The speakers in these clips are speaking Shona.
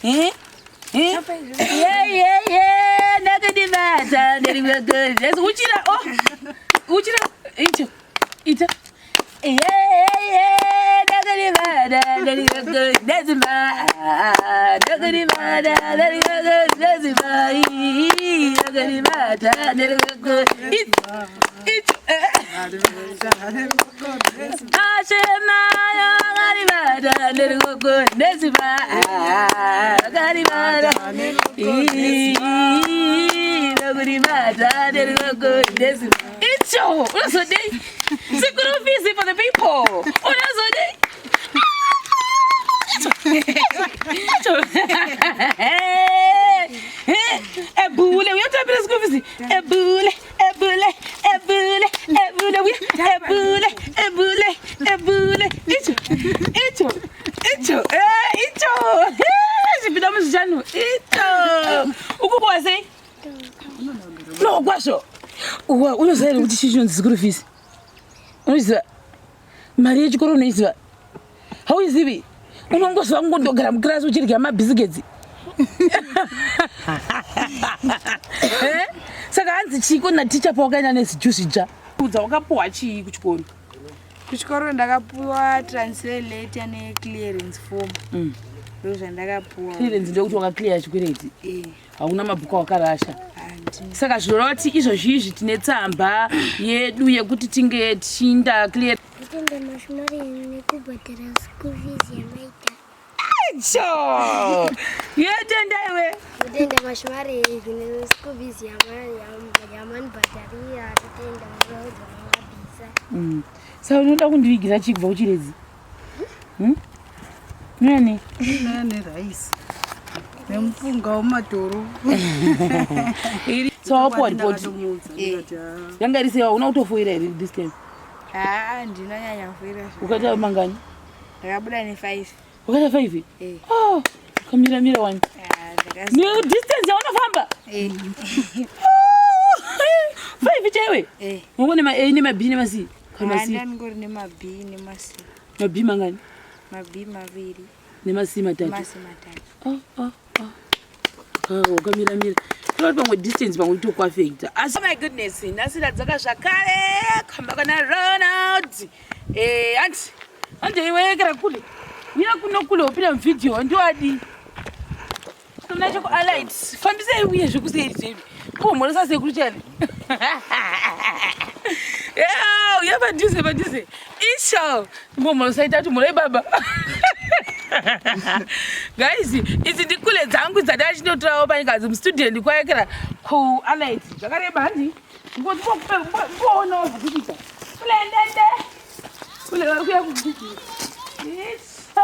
Eh? Eh? Yeah, yeah, yeah. Ndakandibata ndiri Uchira, oh. Uchira. Icho. Ita. Yeah, yeah, ndakandibata ndiri ndezimba. Ndakandibata ndiri ndezimba. Ndakandibata ndiri Icho. Icho. Icho, unozodei? Sekuru fees for the people. Unozodei? Icho. Ebule, uyotambira school fees. Ebule, ebule, ebule, ebule, ebule, ebule, ebule. Icho, icho, icho, eh, icho. Zvipinda muzvishanu. Icho. Ukupuwa sei? No, kwazvo. Uwa, unoziva here kuti chii chinonzi school fees? Unoziva? Mari yechikoro unoiziva? Hauizivi? Unongoziva kungondogara mukirasi uchidya mabhisiketsi. Eh? Saka hanzi chiiko naticha pawakaenda nezijuzi dzva? Udza wakapuwa chii kuchikoro? Kuchikoro ndakapuwa transfer letter neclearance form. Ndo zvandakapuwa. Clearance ndekuti wakaclear chikwereti. Eh, Hauna mabhuku awakarasha. handina. Saka zvinoreva kuti izvozvi izvi tine tsamba yedu yekuti tinge tichinda clear. Kutenda mashumari nekubhadhara school fees yamaita. Icho! Yetenda iwe. Kutenda mashumari ne school fees yamanibhadharira kutenda muraudza mangabvisa. Saka unoda kundivigira chii kubva kuChiredzi? Hmm? Nani? Neraisi nemupunga wematoro. So wapuwa ripoti. Yanga iri sei? Hauna kutofoira here this time? Haa, ndinonyanya kufoira. Ukaita mangani? Ndakabuda ne5. Wakaita 5? Eh. Oh, kamira mira wani. Ah, ndakazi. Ne distance yaunofamba? Eh. 5 chaiwe? Eh. Wangone ma A nema B nema C. Kana C. Handa ndingori nema B nema C. Ma B mangani? Ma B maviri. Nema C matatu. Ma C matatu. Oh, oh, oh. Ah, wakamira mira. Toti pamwe distance pamwe itokuaffecta. Asi oh my goodness, nhasi ndadzoka zvakare kamba kana Ronald. Eh, anti. Anti iwe kera kule. Uya kuno kule upinda muvideo ndiwadi. Tuna chako alight. Fambisai uye zvekuseri zvedu. Ko mhoresa sekuru chani. Yeah, uya padhuze padhuze. Isho. Mbomhoresa ita kuti mhoroi baba. Guys, idzi ndikule dzangu dzatachinotorawo panikazi mustudent kwaekera ku alight. Zvakareba handi. Ngoonawo zvekuita. Kule ndende. Kule vari kuya kuvideo. Isho.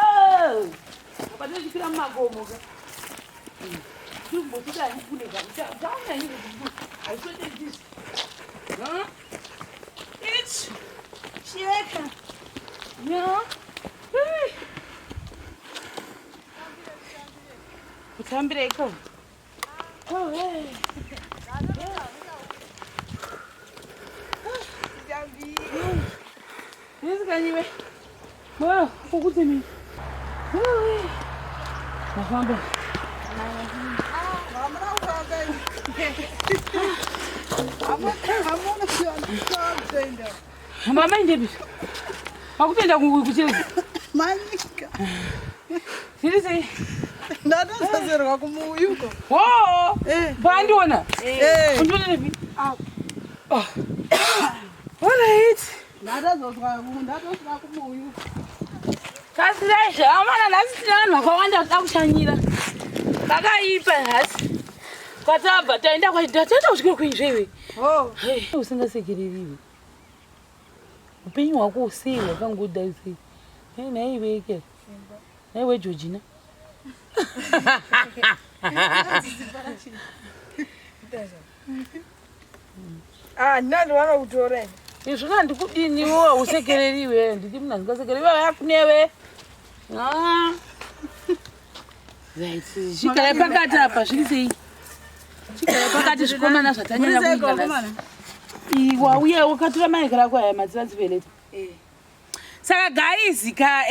Apa tinochikwira mumakomo ka. Tiri kumbosvika hani kule ka. Taona ini kuti haisotendisi. Huh? Ichi. Chiyeka. Yeah. Hey. Kutambireko. Oh, hey. Nisikanyiwe. Bora, kukutemi. Mafamba. Mama indepi? Makutoenda kuchezi. Manyika. Zviri sei? Ndatosazerwa kumuuyuko. Wo! Eh. Paandiona? Eh. Undionerepi? Oh. All right. Ndatozwa kumuuyuko. Kasirai zvaamana nhasi tine vanhu vakawanda vanoda kushanyira. Pakaipa nhasi. Kwatabva taenda taenda kuchikoro kwenyu zveiwe. Oh. Hey, usingasekereriwe. Upenyu hwako sei hwakangodai sei? Hey, nhaiwe ke. Nhaiwe Georgina. Ah, ndinandiwana kutora ini. Izvo handikudiniwo hausekereriwe ndidi munhu asingasekereriwe yakunewe. Ah. Right, chigara pakati apa zviri sei? Chigara pakati zvikomana zvatanyanya Muri sei kuita nhasi. vakomana? Iwa uye wakatora maekera ako aya madzivanzipeleta. Eh. Saka guys ka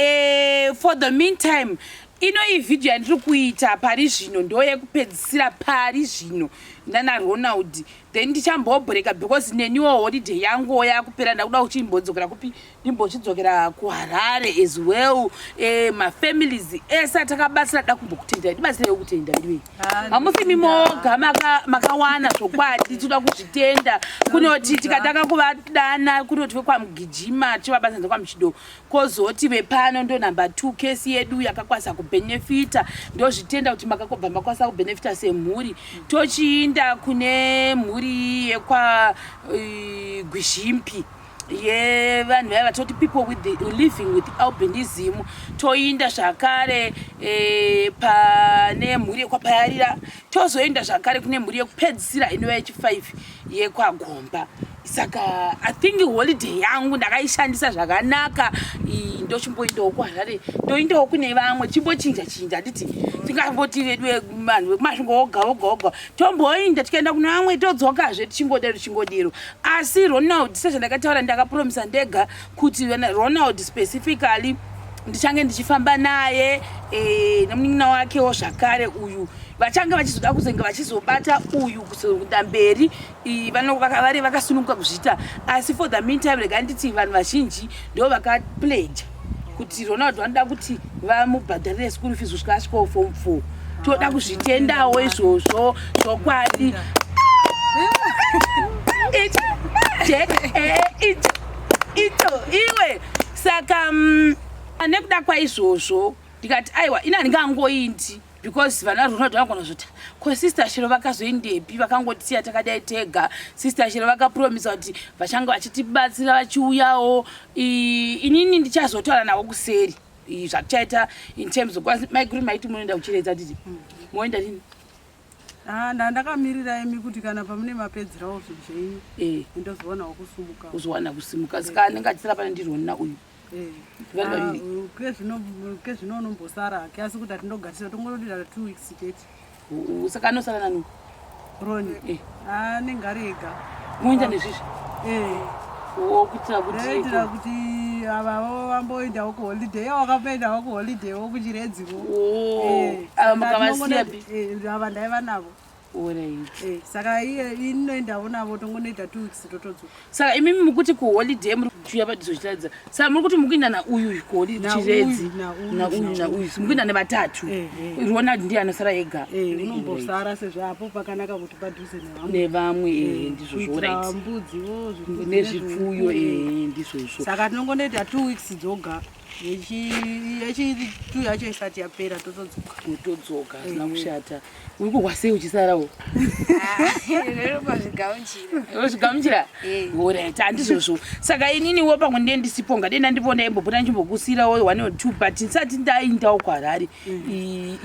for the meantime Ino iyi vhidhiyo yandiri kuita pari zvino ndoyekupedzisira pari zvino nana Ronald, then ndichambobreaka because neniwo holiday yanguwo yakupera, ndakuda kuchimbodzokera kupi, ndimbochidzokera kuHarare as well. Mafamilies ese atakabatsira da kumbokutendai, ndibatsireiwo kutenda iwe. Hamusi mimoga makawana zvokwadi, tinoda kuzvitenda. Kunoti tikatanga kuvadana, kunoti vekwamugijima tichivabatanidza kwamuchido, kozoti vepano ndo number 2 kesi yedu yakakwanisa kubhenefita. Ndozvitenda kuti makakobva makwanisa kubhenefita semhuri. Tochiinda kune mhuri yekwa Gwizhimpi yevanhu vaya vatoti people with the, living with albinism. Toinda zvakare pane mhuri yekwapayarira. Tozoenda zvakare kune mhuri yekupedzisira inova yechi5 yekwagomba. Saka I think holiday yangu ndakaishandisa zvakanaka. Ndochimboendawo kuHarare, ndoendawo kune vamwe, chimbochinja chinja, handiti tingangoti vedu vanhu vekumasvingo woga woga woga, tomboinda tikaenda kune vamwe, todzokazve, tichingodero tichingodero. Asi Ronald, sezvandakataura, ndakapromisa ndega kuti Ronald specifically ndichange ndichifamba naye nemunin'ina wakewo zvakare uyu, vachange vachizoda kuzenge vachizobata uyu kuzoenda mberi, vari vakasununguka kuzviita. Asi for the meantime, rega nditi vanhu vazhinji ndo vakapledge kuti Ronald vanoda kuti vamubhadharire school fees kusvika asvikawo form 4. Toda kuzvitendawo izvozvo zvokwadi. Ito iwe. Saka nekuda kwaizvozvo ndikati aiwa, ini handingangoindi because vana Ronald vanogona kuzoti, ko Sister Shero vakazoendepi, vakangotisiya takadai tega? Sister Shero vakapromisa kuti vachange vachitibatsira vachiuyawo. Inini ndichazotaura navo kuseri zvatichaita in terms of maiguru. Maiti munoenda kuchiredza titi moenda rini? Ah, ndandakamirira imi kuti kana pamune mapedzerawo zvinhu zvenyu, ndozowanawo kusumuka. Uzowana kusimuka. Saka anenge achisara pane ndirona uyu. Vari vaviri. Kezvino unombosara hake, asi kuti hatindogarisira, tongonodira 2 weeks chete. Saka anosara nani? Roni anenge ari ega. Moenda nezvizvi kuitira kuti Ndoitira kuti avavo vamboendawo kuholiday, iye wakamboendawo kuholiday wo kuchiredziwo. Oh, ava mukavasiya pi? Ava ndaiva navo. Alright. Saka iye inoendawo navo, tongonoita 2 weeks totodzoka. Saka imimi mukuti kuholiday muri kuuya padizozvitaridza, saka muri kuti mukuinda nauyu kuholiday? Nauyu, Chiredzi. Nauyu, Nauyu. Nauyu. Nauyu mukuinda nevatatu. Ronald ndiye anosara ega. Unombosara sezvo apo pakanaka kuti padhuze nevamwe. Nevamwe, ndizvozvo. Kuitira Right. mbudziwo, zvimbuzi. Nezvipfuyo, ndizvozvo. Saka tinongonoita 2 weeks dzoga, yechi2 yacho isati yapera totodzoka. Kutodzoka hazina kushata. Uri kuhwa sei uchisarawo? Ndinopazvigamuchira. Uzvigamuchira? Alright, handizvozvo. Saka ininiwo pamwe ndiye ndisipo, ngadei ndandipo ndaimbopota ndichimbokusiyirawo one or two, but ndisati ndaindawo kuHarare,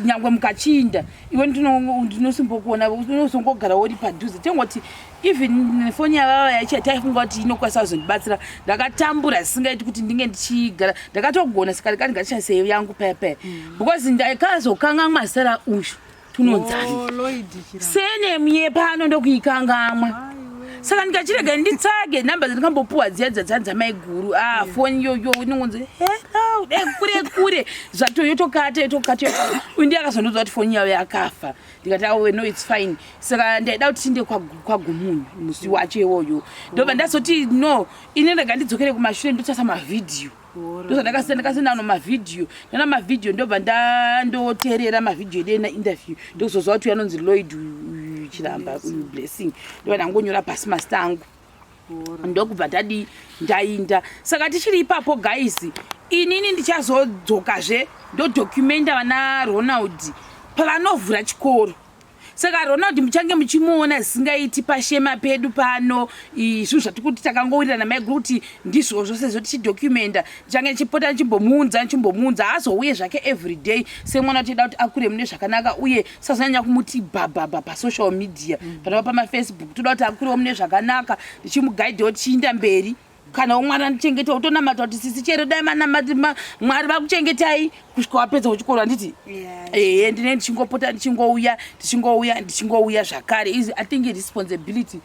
nyangwe mukachiinda iwe ndinosimbokuona, unozongogara uri padhuze. Tengoti even foni yavava yacho taifunga kuti inokwanisa kuzondibatsira, ndakatambura zvisingaiti kuti ndinge ndichigara ndakatogona. Saka ndikati ngatishandisei yangu paya paya because ndakazokangamwa zita rauyu tunonzani. Oh, Lloyd Chiramba. Surname yepano ndokuikangamwa. Aiwe. Saka ndikachirega nditsage nhamba dzandikambopuwa dziya dzamaiguru. Ah, foni iyoyo inongonzi hello, dai kure kure zvato, yotokata yotokata. Uyu ndiye akazondiudza kuti foni yavo yakafa. Ndikati awe, no, it's fine. Saka ndaida kuti tiinde kwagumunhu musi wacho iwoyo, ndobva ndazoti no, ini rega ndidzokere kumashure ndotarisa mavhidhiyo. Ndozvandakasenda, ndakasenda ano mavhidhiyo, ndana mavhidhiyo, ndobva ndandoteerera mavhidhiyo edu ena interview, ndozozwa kuti uyu anonzi Lloyd uyu Chiramba, uyu Blessing. Ndobva ndangonyora pasi masita angu, ndokubva tadi ndainda. Saka tichiri ipapo guys, inini ndichazodzokazve ndodocumenta vana Ronald pavanovhura chikoro. Saka Ronald muchange muchimuona zvisingaiti pashema pedu pano. Zvinhu zvatikuti takangowirirana maiguru kuti ndizvozvo, sezvo tichidocumenta ndichange ndichipota ndichimbomuunza, ndichimbomuunza. Haazouye zvake everyday semwana, toida kuti akure mune zvakanaka uye sazonyanya kumuti bhabhabha pasocial media panova pamafacebook. Toda kuti akurewo mune zvakanaka, ndichimugaidhawo tichiinda mberi. Kana umwana ndichengeta, utonamata kuti sisi chero dai manamati Mwari vakuchengetai kusvika wapedza kuchikoro, handiti? Ehe, ndine ndichingopota ndichingouya, ndichingouya, ndichingouya zvakare. Is I think responsibility.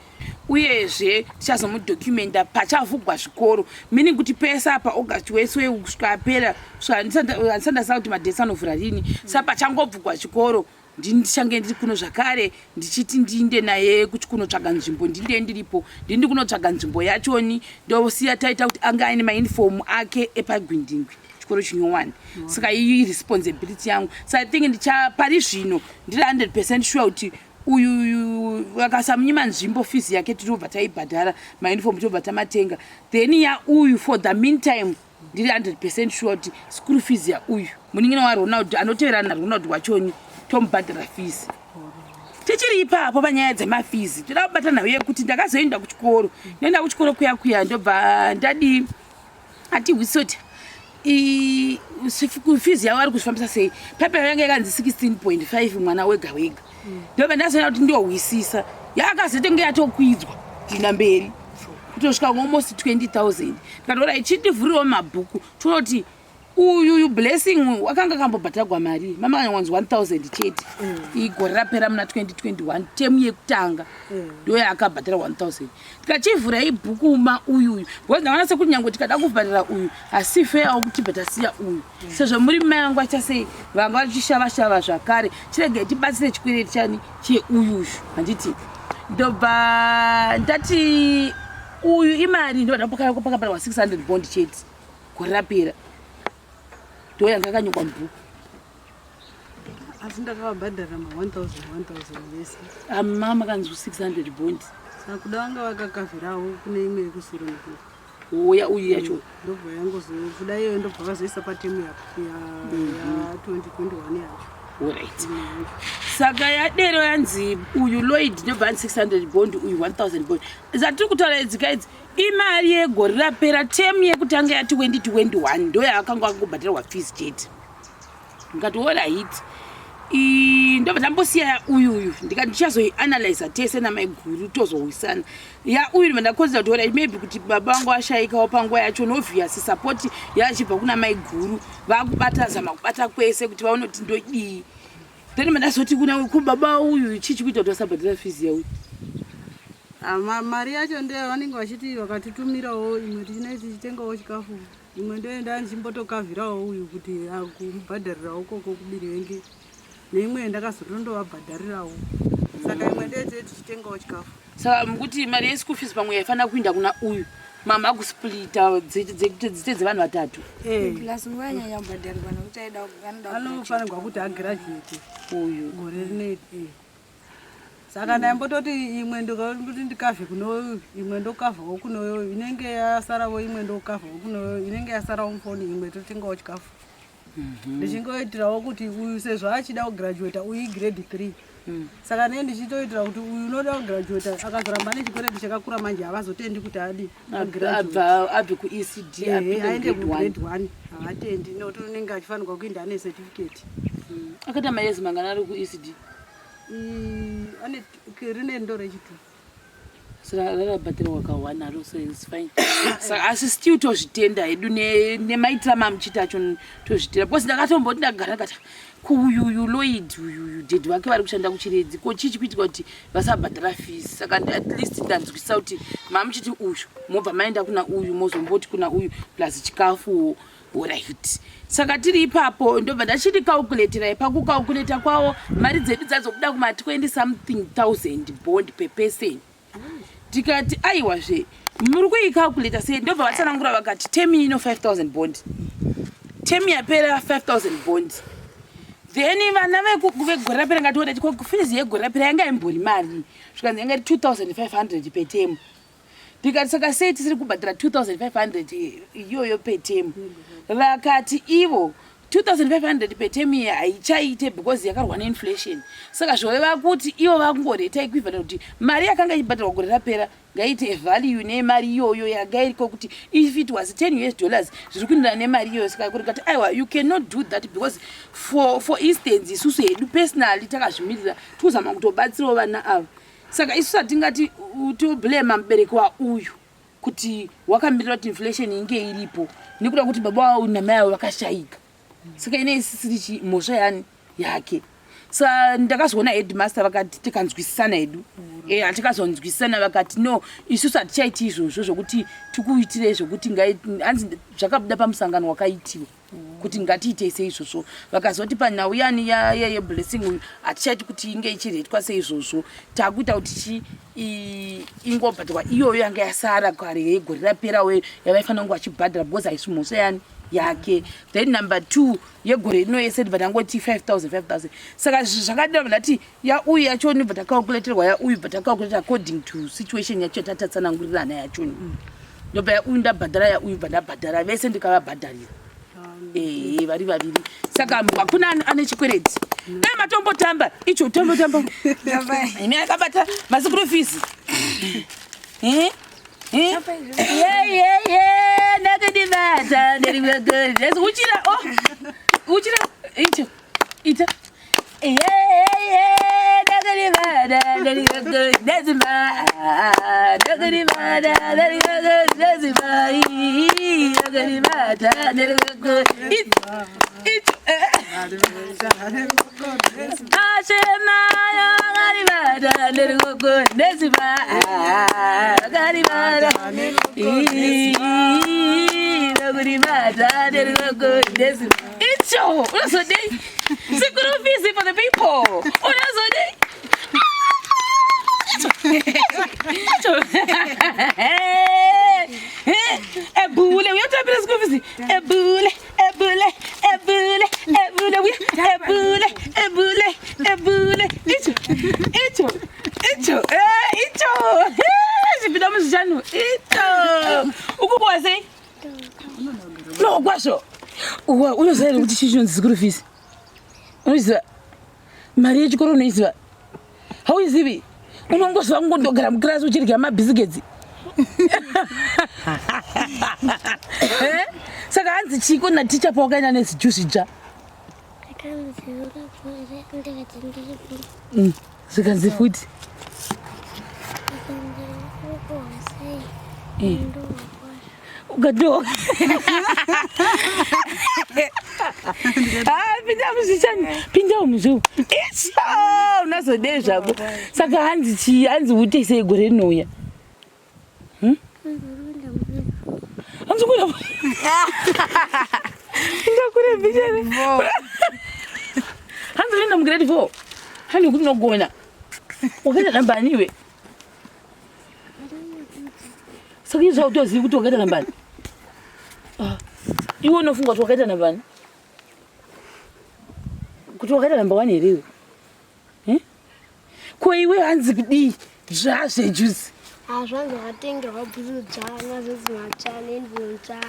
Uyezve tichazomudhocumenta pachavhugwa zvikoro, meaning kuti pese apa August wese kusvika apera, handisati ndaziva kuti madates anovhura rini. Saka pachangobvugwa chikoro, ndini ndichange ndiri kuno zvakare, ndichiti ndiinde naye kuti kunotsvaga nzvimbo. Ndinde ndiripo, ndindi kunotsvaga nzvimbo yachoni, ndosiya taita kuti ange aine mauniform ake epagwindingwi, chikoro chinyowani. Saka iyi responsibility yangu. So I think ndicha pari zvino ndiri 100% sure kuti uyu vakasamunyima nzvimbo, fees yake tinobva taibhadhara, mauniform tobva tamatenga. Then yauyu, for the meantime, ndiri 100% sure kuti school fees yauyu munin'ina waRonald anoteverana naRonald wachoni, tomubhadhara fees. Tichiri ipapo panyaya dzemafees, toda kubata nhau yekuti ndakazoenda kuchikoro. Ndoenda kuchikoro kuya kuya, ndobva ndadi atihwisoti fees yavo vari kuzvifambisa sei. Pepa yanga yakanzi 16.5 mwana wega wega. Ndobva ndazoona kuti ndohwisisa yakazoitenge yatokwidzwa kuenda mberi kutosvika almost 20 000. Ndikati ichindivhurirawo mabhuku, tonoti uyu Blessing wakanga kambobhadharwa mari mama kanyanwanzi 1000 chete igore rapera muna 2021, temu yekutanga ndo yaakabhadhara 1000. Tikachivhura ibhuku ma uyuyu, because ndakaona sekuti nyange tikada kubhadhara uyu, hasi fairwo kuti tibva tasiya uyu, sezvo muri mai vangu vaita sei, vanga vachishava-shava zvakare. Chiregai tibatsire chikwereti chani cheuyuyu, handiti? Ndobva ndati uyu imari, ndobva pakabhadharwa 600 bond chete gore rapera, ndo yanga yakanyorwa mubhuku. Asi ndakavabhadharira ma1000 1000 vese. Ama makanzi 600 bond. Saka kuda vanga vakakavhirawo kune imwe yekusure nekuno. Uya uyu yacho. Ndobva yangozobuda iyoyo, ndobva vazoisa patemu ya 2021 yacho. Alright, saka yadero yanzi uyu Lloyd ndobva anzi 600 bond, uyu 1000 bond. Zatiri kutaura idzika idzi imari yegore rapera, temu yekutanga ya 2021, ndo yaakanga akangobhadharwa fees chete. Ndikati alright, ndobva ndambosiya uyuyu, ndikati ndichazoianalyza tese namaiguru, tozowisana ya uyu. Ndobva ndakonzera kuti alright, maybe kuti baba vangu vashaikawo panguva yacho, obvious support yachibva kuna maiguru, vakubata zama kubata kwese kuti vaone kuti ndodii. Then mandazoti kuna kubaba uyu, chii chikuita kuti vasabhadhara fees yauyu? Ah, mari yacho ndeyo vanenge vachiti vakatitumirawo imwe, tichinei tichitengawo chikafu, imwe ndoenda ndichimbotokavhirawo uyu kuti kumubhadharirawo koko kubirivenge, neimwe ndakazotondovabhadharirawo. Saka imwe ndeye tichitengawo chikafu. Saka mukuti mari yeschool fees pamwe yaifanira kuinda kuna uyu, mama akusplita dzite dzevanhu vatatu. Eh. Plus nguva yanyanya kubhadharirwa nekuti aida anoda. Anofanirwa kuti agraduate uyu. Gore rinei. Saka ndaimbototi imwe ndikati ndikavhe kunoyu, imwe ndokavhawo kunoyo, inenge yasarawo imwe ndokavhawo kunoyo, inenge yasarawo mufoni, imwe totengawo chikafu, ndichingoitirawo kuti uyu sezvo achida kugraduata, uyu igrade 3. Saka nee ndichitoitira kuti uyu unoda kugraduata akazoramba nechikwereti chakakura manje, havazotendi kuti adi agraduate. Abve kuECD. Ehe, aende apinde grade 1. Kugrade 1 havatendi, nekuti unenge achifanirwa kuinda ane certificate. Akaita mayezi mangana ari kuECD? Ane rine ndo rechitu. Rarabhadhirwa ka1 aro, so it's fine. Saka asi still tozvitenda hedu nemaitira mamuchita acho, tozvitenda, because ndakatomboti ndagara ndakati kuuyuyu Lloyd uyuyu, daddy vake vari kushanda kuChiredzi, ko chii chikuitika kuti vasabhadhara fees? Saka at least ndanzwisisa kuti mamuchiti uyu mobva maenda kuna uyu, mozomboti kuna uyu plus chikafuwo. Alright, saka tiri ipapo, ndobva ndachiti calculatirai. Pakucalculata kwavo, mari dzedu dzazobuda kuma 20 something thousand bond per person. Tikati aiwazve, muri kuicalculata sei? Ndobva vatsanangura vakati temu ino 5000 bond, temu yapera 5000 bond. Then vana vegore rapera, ngationa fees yegore rapera yanga imbori mari, zvikanzi yanga iri 2500 per term. Ndikati saka sei tisiri kubhadhara 2500 iyoyo per term? Vakati ivo 2500 per term iyi haichaite because yakarwa neinflation. Saka zvoreva kuti ivo vakungoreta equivalent kuti mari yakanga ichibhadharwa gore rapera ngaite value nemari iyoyo yanga iriko, kuti if it was $10 US zviri kuenderana nemari iyoyo. Saka kurikati aiwa, you cannot do that because for instance, isusu hedu personally takazvimirira, tikuzama kutobatsirawo vana ava. Saka isusu hatingati toblema mubereki wauyu kuti wakamirira kuti inflation inge iripo nekuda kuti baba vavo namai avo vakashayika. Saka ine isisiri mhosva yani yake. Sa ndakazoona headmaster vakati tikanzwisisana hedu. Eh, hatikazonzwisisana vakati no, isusu hatichaiti izvozvo zvokuti tikuitirei zvokuti hanzi zvakabuda pamusangano wakaitiwa kuti ngatiitei seizvozvo. Vakazoti panhau yani yeblessing uyu hatichaiti kuti inge ichiretwa seizvozvo, takuita kuti chi ingobhadharwa iyoyo yanga yasara kare yegore rapera we yavaifanira kunge vachibhadhara because haisi mhosva yani yake. Then number 2 yegore rino yese ndibva ndangoti 5000 5000. Saka zvakadira ndati yauyu yacho ndibva takalkuleterwa yauyu bva takalkuleta according to situation yacho yatatatsanangurirana yachoni. Ndobva yauyu ndabhadhara, yauyu bva ndabhadhara vese ndikavabhadharira. Ehe, vari vaviri. Saka hakuna ane chikwereti. Dai matombotamba icho tombotamba. Imi akabata masikuru fees. Eh? Eh? Ye ye ye ndakandibata ndiri uchira oh uchira icho ita ye ye ndakandibata ndiri ndazima ndakandibata ndiri ndazima ndakandibata ndiri icho Ashemaya akaribata ndiri ndezima akaribata ndakuribata ndiri ndezima icho unozodei sekuru fees for the people unozodei ebule uyotambira school fees ebule ebule ebule ebule ebule ebule ebule icho icho icho icho chipinda muzvishanu icho ukukuwa sei no kwazvo unoziva here kuti chii chinonzi school fees? Unoziva mari yechikoro? Unoiziva? Hauizivi? Unongoziva kungondogara mukirasi uchirya mabhisiketsi. Saka hanzi chiko naticha pawakaenda nezijuzi dzva? Zvikanzi futi ukatoka. Pinda muzvichani, pinda muzvo icho unazodei zvako. Saka hanzi chii, hanzi uite sei gore rinouya? Hanzi kuda pinda kure mbichani. Hanzi unoenda mugrade 4 hanzi kuti unogona wakaita namba ani iwe? Saka izvo hautozivi kuti wakaita namba ani? Iwe unofunga kuti wakaita namba ani? Kuti wakaita namba 1 here iwe? Ko iwe hanzi kudii zvazvejuzi? Zvanzi wakatengerwa bhutsu dzva nazozi matsva nenguo ntsva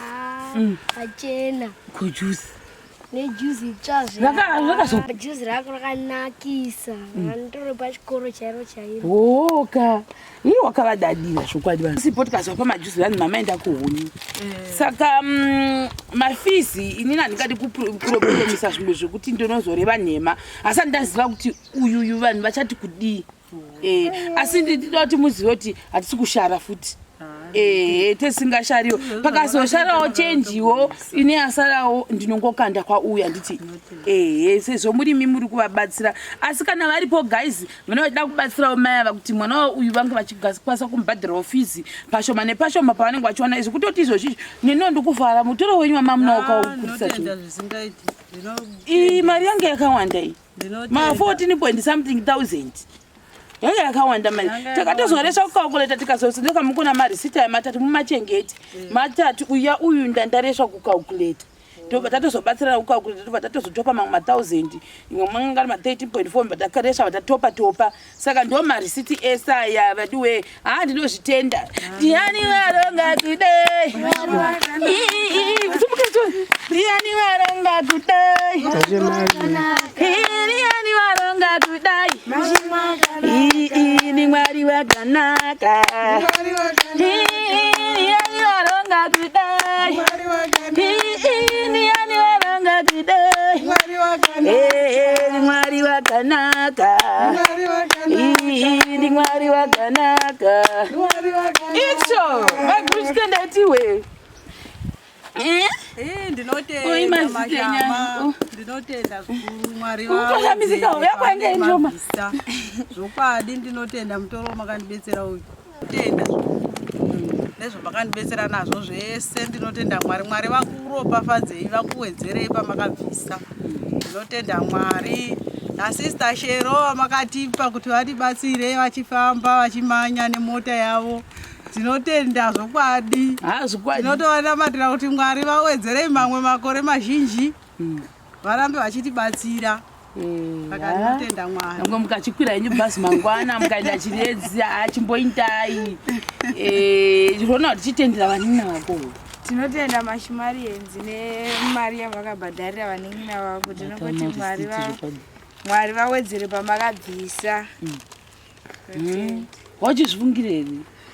achena. Ko juzi? Nejuzi itsva zve. Juzi rako rakanakisa. Randoro pachikoro chairo chairo. Woka. Iye wakavadadira zvokwadi vanhu. Sipo tikazwa pamajuzi vanhu mama enda kuhuni. Saka mafees inini handingadi kupromisa zvimwe zvekuti ndinozoreva nhema. Asi handaziva kuti uyuyu vanhu vachati kudii. Asi ndinoda kuti muzive kuti hatisi kushara futi. Tisingashariwo. Pakazosharawo chenjiwo ine yasarawo ndinongokanda kwauya nditi. Sezvo murimi muri kuvabatsira. Asi kana varipo guys vane vachida kubatsirawo mai ava kuti mwana wavo uyu vange vachikwanisa kumubhadhirawo fees pashoma nepashoma pavanenge vachiwana izvi. Kutoti izvozvi neniwo ndikufara mutoro wenyu wamamuna wakaukurisa zvinhu. Zvisingaiti. Iyi mari yange yakawanda iyi. Ma 14 point something thousand. Yanga yakawanda mari. Takatozoresva kukalkuleta tikazosendeka mukuna marisiti aya matatu mumachengeti. Matatu uya uyu ndandaresva kukalkuleta. Tobva tatozobatsirana kukalkuleta tobva tatozotopa mamwe ma1000 imwe manga ma 13.4 vatakaresva vatatopa topa. Saka ndo marisiti ese aya vaduwe. Ndinozvitenda. Ndiani varonga kudai? Ndiani varonga kudai? Ndiani varonga kudai? Ni Mwari wakanaka. Ndiani varonga kudai? Ndiani varonga kudai? Ni Mwari wakanaka. Ni Mwari wakanaka. Icho, maguchitenda tiwe. Eh? Eh, Oi, ndinotenda mazita enyaya. mashama Oh. ndinotenda zvikuru Mwari Unotoshamisika, vawedzere uya kwaenda indoma. pamabvisa. Zvokwadi ndinotenda mutoro wamakandibetsera uyu tenda nezvamakandibetsera nazvo zvese ndinotenda Mwari. Mwari vakuropafadzei vakuwedzerei pamakabvisa. Ndinotenda Mwari nasista Shero vamakatipa kuti vatibatsire vachifamba vachimanya nemota yavo. Tinotenda zvokwadi. Ha zvokwadi. Tinotowanamatira kuti Mwari vawedzerei mamwe makore mazhinji varambe vachitibatsira. Saka ndinotenda Mwari. Nyangwe mukachikwira henyu bhazi mangwana mukaenda Chiredzi achimboindai. Ronald tichitendera vanin'ina vako. Tinotenda mashimarienzi nemari yavakabhadharira vanin'ina vavo. Tinongoti Mwari Mwari vawedzere pamakabvisa. Wachizvifungire here?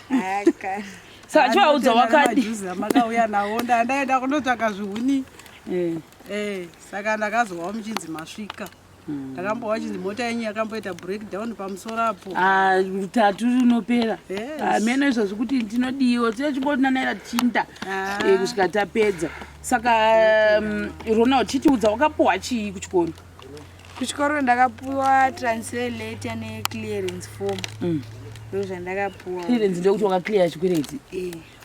Aka. Saka chivaudza wakadi. Majuzi amakauya nawo ndandaenda kunotsvaka zvihuni. Saka ndakazwa muchinzi masvika. Ndakambowa chinzi mota yenyu yakamboita breakdown pamusoro apo. Ah, rutatu runopera. Yes. Ah, meno izvozvi kuti tinodiwo tinochingotinanaira tichinda kusvika tapedza. Saka Ronald chitiudza wakapuwa chii kuchikoro? Kuchikoro ndakapuwa transfer letter neclearance form. Ndo zvandakapuwa. Clearance ndekuti wakaclear chikwereti.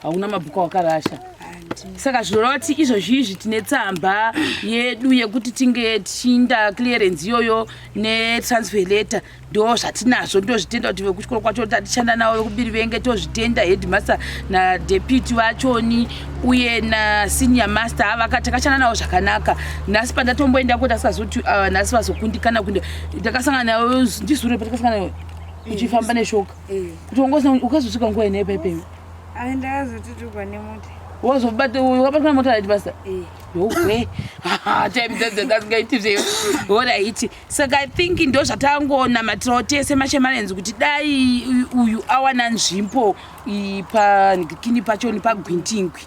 Hauna mabhuku awakarasha. Handina. Saka zvinoreva kuti izvozvi izvi tine tsamba yedu yekuti tinge tichinda clearance iyoyo netransfer letter, ndo zvatinazvo. Ndozvitenda kuti vekuchikoro kwacho tatichanda navo vekuBirivenge, tozvitenda headmaster nadeputy vachoni uye nasenior master avaka takashanda navo zvakanaka. Nhasi pandatomboendako tasingazoti nhasi vazokundikana kuenda, takasangana navo ndizure patakasangana navo uchifamba neshoka kuti wanga ukazosvika nguva inei paipeyo? Ai, ndakazotutukwa nemota. Wazobata wakabatwa nemota headmaster? Eh. Yowe, time dzadzasingaiti zveyo. Alright, saka I think ndo zvatangonamatirawo tese mashemarenzi kuti dai uyu awana nzvimbo pakini pachoni pagwintingwi,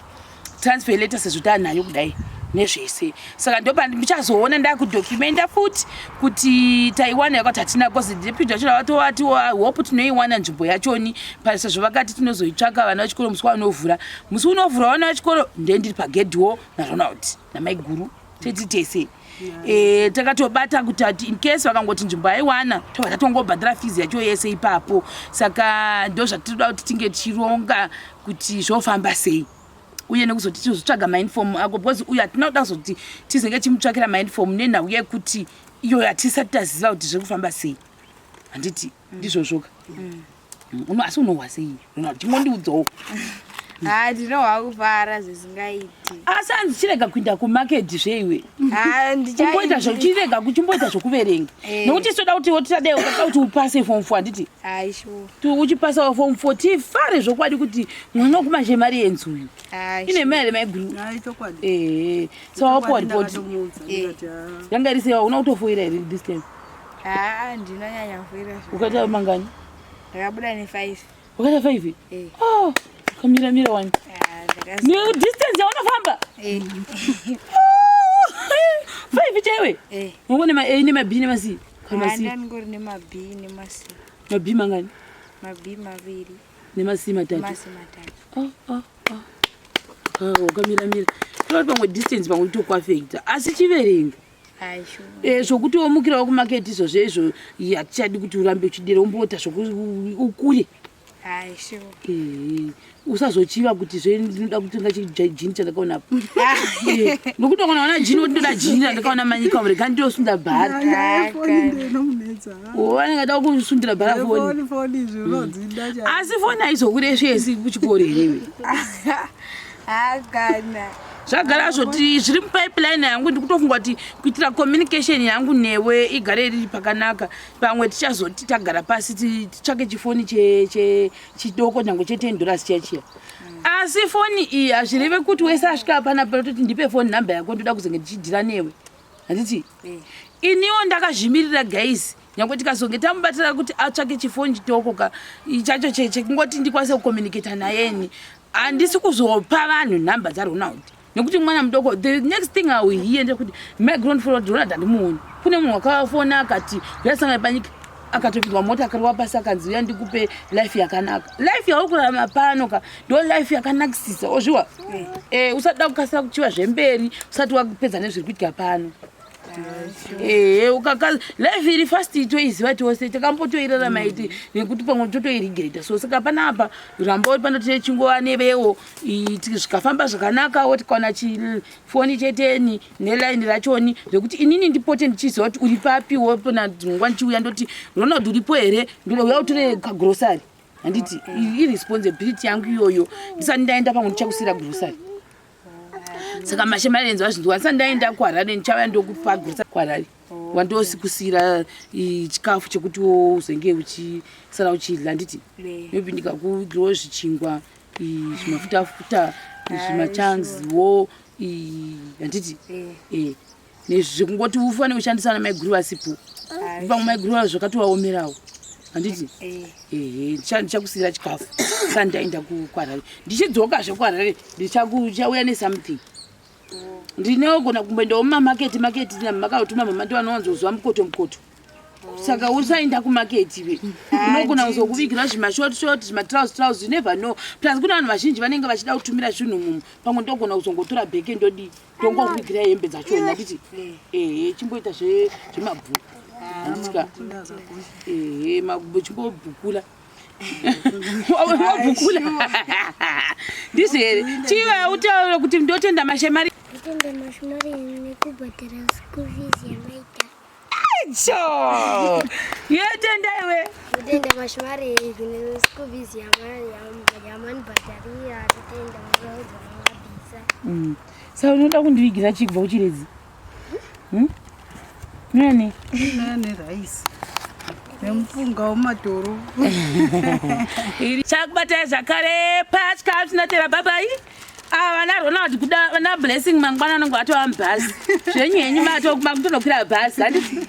transfer letter sezvo taanayo kudai nezvese. Saka ndopandichazoona ndakudocumenta futi kuti taiwana yakati hatina, because deputy vacho vatovati hope tinoiwana nzvimbo yachoni sezvo vakati tinozoitsvaka vana vechikoro musi wanovhura. Musi unovhura vana vechikoro ndendiri pagedhiwo naRonald namaiguru teti tese. Takatobata kuti ati in case vakangoti nzvimbo aiwana tobva tatongobhadhara fees yacho yese ipapo. Saka ndo zvatinoda kuti tinge tichironga kuti zvofamba sei uye nekuzoti tizotsvaga mauniform ako, because uyu hatina kuda kuzoti tizenge tichimutsvakira mauniform nenhau yekuti iyo hatisati taziva kuti zviri kufamba sei, handiti? Ndizvozvoka. Asi unohwa sei, Ronald? Chingondiudzawo. Ha, ndinohwa kufara zvisingaiti. Asi hanzi chirega kuinda kumaketi zveiwe. Ha, Kumboita chirega kuchimboita zvokuverenga nekuti isoda kuti wotisadai ukada kuti upase form 4, handiti? Hai, sure. Uchipasawo form 4 tifare zvokwadi kuti mwana wekuMashemarienzi uyu Hai. ine mai remaiguru. Ai, chokwadi. So wapuwa Chokwadi, ripoti ndakatomuudza, ndikati, ah. Yanga iri sei? Una kutofoira here this time? Ha, ndinonyanya kufoira. Ukaita mangani? Ndakabuda ne5. Wakaita 5? Eh. Oh, kamira mira wani nedistance yaunofamba. 5 chaiwe? Eh. Wangu nema A, nema B, nema C kana C? Ndangori nema B nema C. Ma B mangani? Ma B maviri. Nema C matatu. Ma C matatu. Oh, oh, oh. Ah, wakamira mira toti pamwe distance pamwe tokuaffecta, asi chiverenga. Hai, sure. Zvokuti womukirawo kumaketi izvozvo izvo hatichadi kuti urambe uchidira, umboita zvoku ukure. Hai, sure. Usazochiva kuti zve ndinoda kutenga chijini chandakaona apo. Nokuti ukaona jini kuti ndoda jini randakaona manyika umu, rega ndiyosunda bhara. Nyaya yefoni ndiyo inomunetsa. Vanenge da kusundira bhara foni. Foni, foni izvi unodzida cha. Asi foni haizokuresvesi kuchikoro herewe? Ha, kana. Zvagara zvoti zviri mupipeline yangu, ndikutofunga kuti kuitira communication yangu newe igare iri pakanaka, pamwe tichazoti tagara pasi titsvake chifoni chidoko nyange che10 dollars chiya chiya. Asi foni iyi hazvireve kuti wese asvika panapa toti ndipe foni nhamba yako, ndoda kuzenge ndichidhira newe, handiti? Iniwo ndakazvimirira guys, nyange tikazonge tamubatira kuti atsvake chifoni chitoko ka chacho chekungoti ndikwanise kucommunicata nayeni, handisi kuzopa vanhu nhamba dzaRonald nekuti mwana mudoko. The next thing I will hear ndekuti my ground floor Ronald handimuoni, kune munhu wakafona akati uyasangana panyika. Akatopinzwa mota, akarova pasi, akanzi uya ndikupe life yakanaka. Life yauri kurarama pano ka ndo life yakanakisisa, ozviwa? Usada kukasira kuchiva zvemberi usati wapedza nezviri kuitika pano. Ehe, ukaka life iri fast, toiziva tose, takambotoirarama iti nekuti pamwe totoiregreta. So saka panapa ramba uri pano, techingova nevewo, zvikafamba zvakanakawo, tikaona chifoni cheteni nelaini rachoni zvekuti inini ndipote ndichiziva kuti uri papiwo. Pona nguva ndichiuya ndoti, "Ronald, uripo here? Ndouya utore kagrocery," handiti? Iresponsibility yangu iyoyo. Ndisati ndaenda, pamwe ndichakusiyira grocery. Saka mashemarenzi vazvinzwa, ndisati ndaenda kuHarare ndichauya ndokupa grocery kuHarare, wandosikusiyira chikafu chekuti uzenge uchisara uchidya, handiti? Maybe ndikakugirawo zvichingwa, zvimafutafuta, zvimachanziwo, handiti? Nezvekungoti ufane kushandisa namaiguru vasipo, pamwe maiguru vavo zvakatovaomerawo, handiti? Ehe, ndichakusiyira chikafu saka ndaenda kuHarare. Ndichidzokazve kuHarare ndichauya nesomething. Ndinogona kumboendawo mumamaketi maketi, makatuma mama, ndovanowanzoziva mukoto mukoto. Saka usaenda kumaketi we, unogona kuzokuvigira zvimashort short, zvimatrouse trouse, you never know. Plus kune vanhu vazhinji vanenge vachida kutumira zvinhu mumu, pamwe ndogona kuzongotora bheke, ndodii, ndongokuvigira hembe dzachona, handiti? Ehe, chimboita zvemabhuku, handitika? Ehe, chimbobhukula, wabhukula, ndizvo here? Chiva utaure kuti ndotenda mashemari. Ndotenda mashemari nekubhadhara school fees yamaita. Cho yetenda iwe. Ndotenda mashemari neschool fees yamanibhadharira. Totenda muraudza mabhisa. Saka unoda kundivigira chii kubva kuChiredzi? Nani? Neraisi nemupunga wematoro. Chakubatai zvakare pachikafu tinotera. Babai, ava vana Ronald, kuda vana Blessing, mangwana anonge vatova mubhasi zvenyu henyu, makutonokwira bhasi, handiti?